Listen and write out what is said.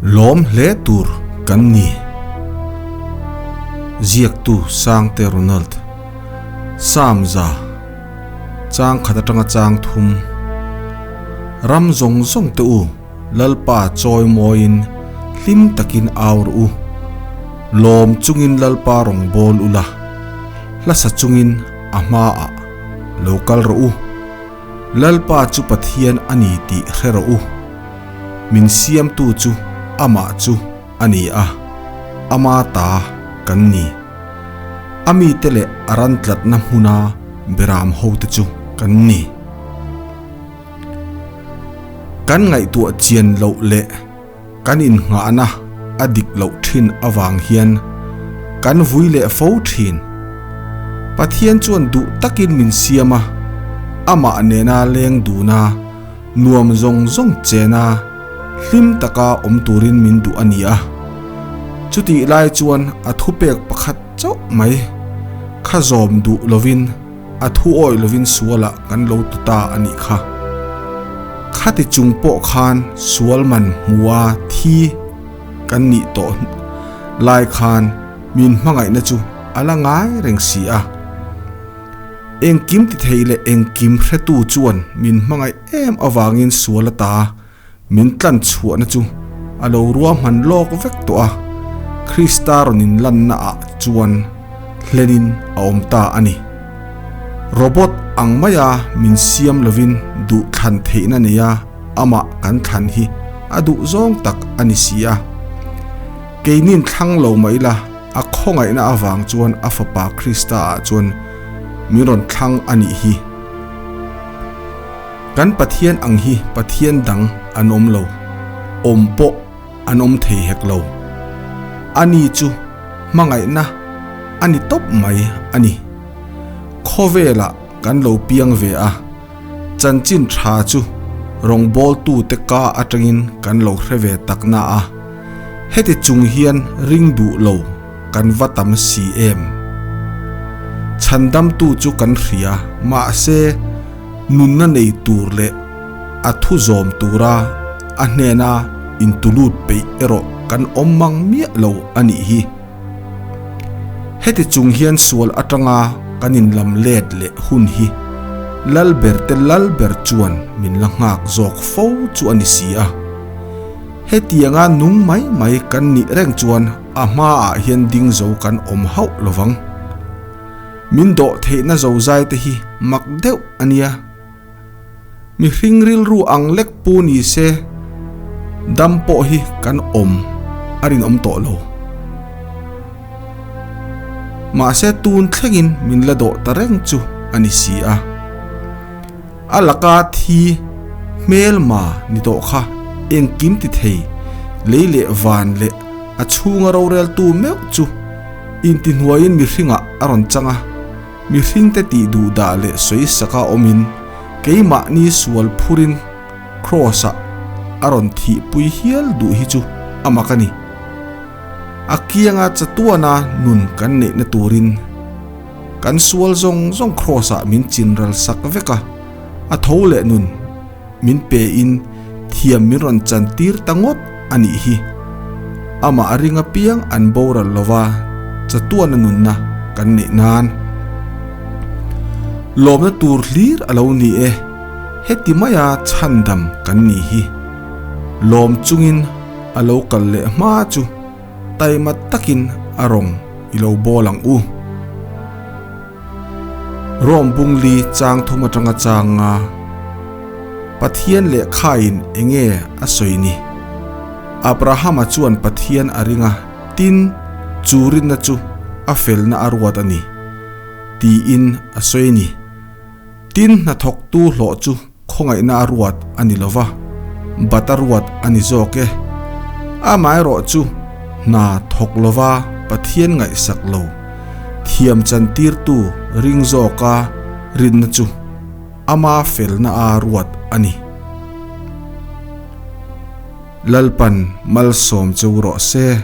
Lawm hle tur kan ni. Ziaktu Sangte Ronald. Psalm za chang khat atanga chang thum. Ram zawng zawng te u Lalpa chawi mawiin hlim takin au rawh u. Lawm chungin Lalpa rawn bawl ula, hlasa chungin a hmaah lo kal rawh u. Lalpa chu Pathian a ni tih hre rawh u. Min siamtu chu amah chu a ni a, ama ta kan ni. A mite leh a ran tlatna hmuna beram hote chu kan ni. Kan ngaihtuah chian loh leh kan innghahna a dik loh thin avang hian kan vui leh fo thin. Pathian chuan duh takin min siam a, amah nena leng duna nuam zawng zawng chena hlim taka awm turin min duh a ni a. Chutih lai chuan a thupek pakhat chauh mai kha zawm duh lovin, A thu awih lovin sualah kan lo tu ta a nih kha. Khati chung pawh khan sual man hmua thi kan nih tawh lai khan min hmangaihna chu a la ngai reng si a. Engkim ti thei leh engkim hretu chuan min hmangaih em avangin sual ata Min tlan chhuahna chu a lo ruahman lawk vek tawh a, Krista rawn inlanna ah chuan hlenin a awm ta a ni. Robot ang maia min siam lovin duh thlan theihna neia amah kan thlan hi a duh zawng tak a ni si a. Keinin thlang lo mah ila a khawngaihna avang chuan a fapa Krista ah chuan min rawn thlang a nih hi. Kan Pathian ang hi Pathian dang an awm lo, awm pawh an awm thei hek lo. Ani chu hmangaihna a ni tawp mai a ni. Khawvelah kan lo piang ve a, chanchin tha chu rawngbawltute ka atangin kan lo hre ve tak na a, heti chung hian ring duh lo kan va tam si em? Chhandamtu chu kan hria, mahse, Nunna nei tur leh a thu zawm tura a hnena intulut peih erawh kan awm mang miah lo a nih hi. Heti chung hian sual atanga kan inlam let leh hun hi Lalberte Lalber chuan min la nghak zawk fo chu a ni si a. Hetianga nung mai mai kan nih reng chuan a hmaah hian ding zo kan awm hauh lovang. Min dawh theihna zozai te hi mak deuh a nia. Mihring rilru ang lek pu ni se dam pawh hi kan awm a rinawm tawh lo. Mahse tun thlengin min la dawh ta reng chu a ni si a. A laka thi hmelma ni tawh kha engkim ti thei lei leh van leh a chhunga roreltu meuh chu Intihnuaiin mihringah a rawn chang a, mihringte tih duh dah leh sawi saka awmin keimahni sual phurin Kraws-ah a rawn thihpui hial duh hi chu a mak a ni. A kianga chatuana nun kan neihna turin kan sual zawng zawng Kraws-ah min chinral sak vek a, a tho leh nun Min pe in thiam min rawn chan tir ta ngawt a nih hi. Amah a ring apiang an boral lova chatuana nunna kan neih nan. Lawmna tur hlir a lo ni e, heti maia chhandam kan nih hi. Lawm chungin a lo kal leh hma chu taima takin a rawng i lo bawl ang u. Rome bungli chang thum atanga chang a, Pathian lehkhain enge a sawi ni? Abrahama chuan Pathian a ring a, tin, chu rinna chu a felna a ruat a ni, tiin a sawi ni. Tin, hnathawktu hlawh chu khawngaihna a ruat a ni lo va, bat a ruat a ni zawk e. Amaherawh chu hna thawk lova Pathian ngaihsak lo, thiam chantirtu ring zawka rinna chu ama felna a ruat a ni. Lalpan malsawm cheu rawh se.